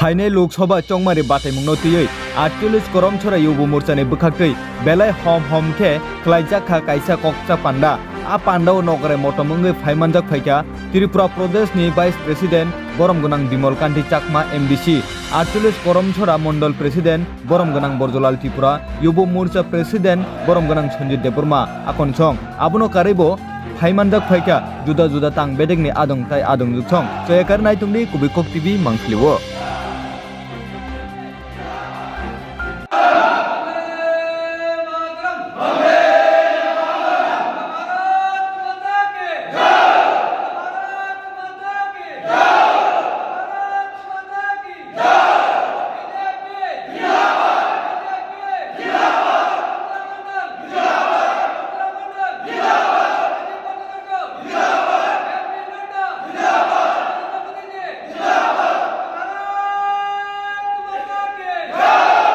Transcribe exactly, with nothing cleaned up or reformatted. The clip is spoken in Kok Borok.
Phainai Lok Sabha chongmari bataimungno twiwi aatcholish Koromchora Yubo Morchani bwkhaktwi belai hom hom khe khlaijak kha kaisa kokcha panda. A pandao nokrai motom wngwi phaimanjak phaikha Tripura Pradeshni Vice President borom gwnang Bimal Kanti Chakma M D C, aatcholish Koromchora Mondol President borom gwnang Borjolal Tripura, Yubo Morcha President borom gwnang Sanjit Debbarma. Akonsong abono karwibo phaimanjak phaikha juda juda tang bedekni adong tai adong juksong. Choyakar naitungdi Kubui Kok T V mangpilio.